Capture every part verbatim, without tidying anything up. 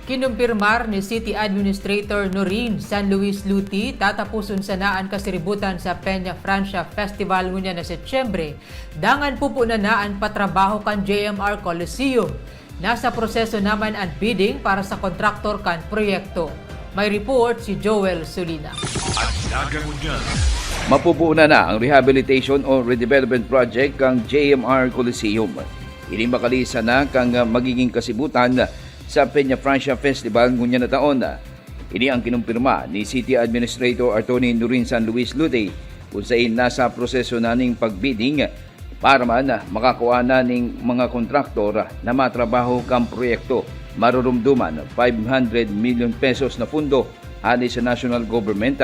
Kinumpirmar ni City Administrator Noreen San Luis Luti, tatapuson sana an kasiributan sa Peña Francia Festival ngunyan na Setyembre, dangan pupunan na an patrabaho kan J M R Coliseum. Nasa proseso naman an bidding para sa kontraktor kan proyekto. May report si Joel Solina. An Naga Ngunyan. Mapupunan na ang rehabilitation o redevelopment project kan J M R Coliseum. Ini makalihis sana kan magiging kasibutan sa Peña Francia Festival ngunyan na taon. Ini ang kinumpirma ni City Administrator Attorney Noreen San Luis Luti, kung sain nasa proseso na ning pagbidding para man makakua na ning mga kontraktor na matrabaho kan proyekto. Marurumduman five hundred million pesos na pundo hali sa national government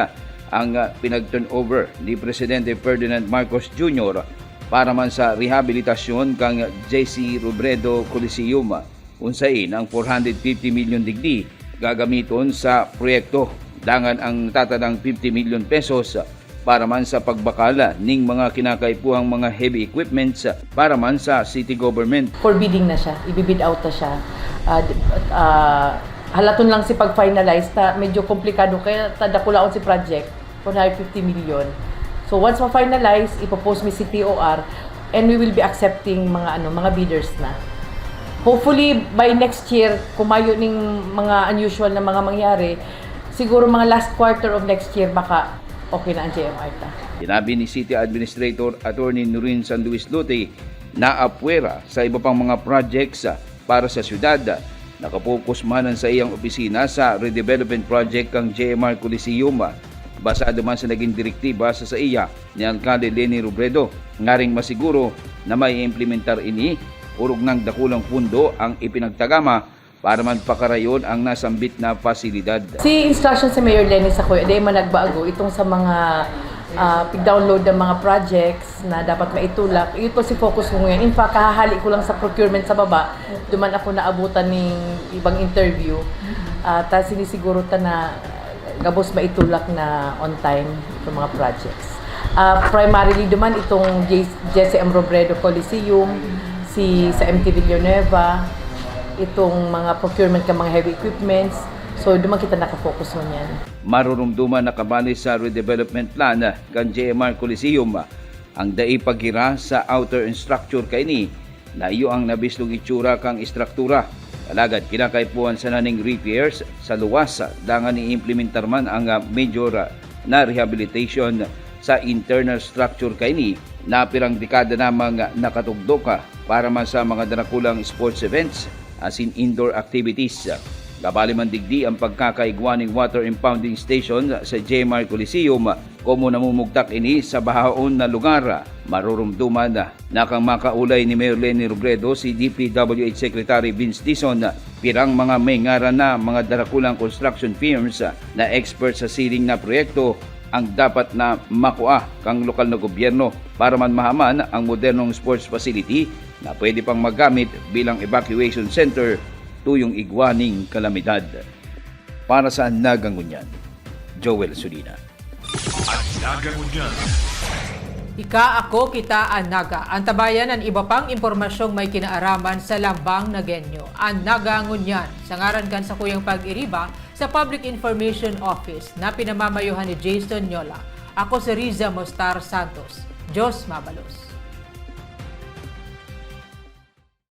ang, ah, pinag-turnover ni Presidente Ferdinand Marcos Junior para man sa rehabilitasyon kan J C Robredo Coliseum, kung sain ang four hundred fifty million digdi gagamiton sa proyekto, dangan ang tatadang fifty million pesos para man sa pagbakal ning mga kinakaipuhang mga heavy equipments para man sa city government. For bidding na siya, ibibid out na siya. Ah, di-, ah, halaton lang si pag-finalize ta medyo komplikado kaya ta dakulaon si project, four hundred fifty million. So once ma-finalize, ipo-post mi si T O R and we will be accepting mga ano, mga bidders na. Hopefully by next year, kung mayo ning mga unusual na mga mangyari, siguro mga last quarter of next year baka okay na ang J M R ta. Sinabi ni City Administrator Attorney Noreen San Luis Luti na apwera sa iba pang mga projects para sa syudad. Nakapokus man an saiyang opisina sa redevelopment project kan J M R Coliseum. Basado man sa nagin direktiba sa saiya ni Alkalde Leni Robredo, ngaring masiguro na maiimplementar ini, orog nang dakulang pundo ang ipinagtagama para man pakarayon ang nasambit na pasilidad. Si instruction si Mayor Leni sa kuya, di man nagbago itong sa mga, ah, pig-download ng mga projects na dapat maitulak. Ito si focus ko ngayon. In fact, kahahali ko lang sa procurement sa baba, duman ako naabutan ning ibang interview. Ah, ta sinisiguro ta na gabos maitulak na on time itong mga projects. Ah, primarily duman itong J-, J C M Robredo Coliseum, si sa M T Villanueva, itong mga procurement ng mga heavy equipments. So, duman kita nakafocus ngunyan. Marurumduman na kabali sa redevelopment plan kan J M R Coliseum ang dai paggira sa outer structure kaini na iyo ang nabislong itsura kan estruktura. Alagad kinakaipuhan sana ning repairs sa luwas, dangan iimplementar man ang, ah, major, ah, na rehabilitation sa internal structure kaini na pirang dekada namang nakatugdok, ah, para man sa mga darakulang sports events asin indoor activities. Kabali man digdi ang pagkakaigwa ning water impounding station sa J M R Coliseum, komo namumugtak ini sa bahaon na lugar. Marurumduman na kan makaulay ni Mayor Leni Robredo si D P W H Secretary Vince Dizon, pirang mga may ngaran na mga darakulang construction firms na expert sa siring na proyekto ang dapat na makua kan lokal na gobyerno para man mahaman ang modernong sports facility na pwede pang magamit bilang evacuation center tuyong igwa ning kalamidad. Para sa Naga Ngunyan, Joel Sulina. An Naga Ngunyan. Ika, ako, kita, an Naga. Antabayan an iba pang impormasyong may kinaaraman sa Lambang Nagenyo. An Naga Ngunyan, sa ngaran kan sakuyang pag-iriba sa Public Information Office na pinamamayohan ni Jason Nyola. Ako si Riza Mostar Santos. Diyos mabalos.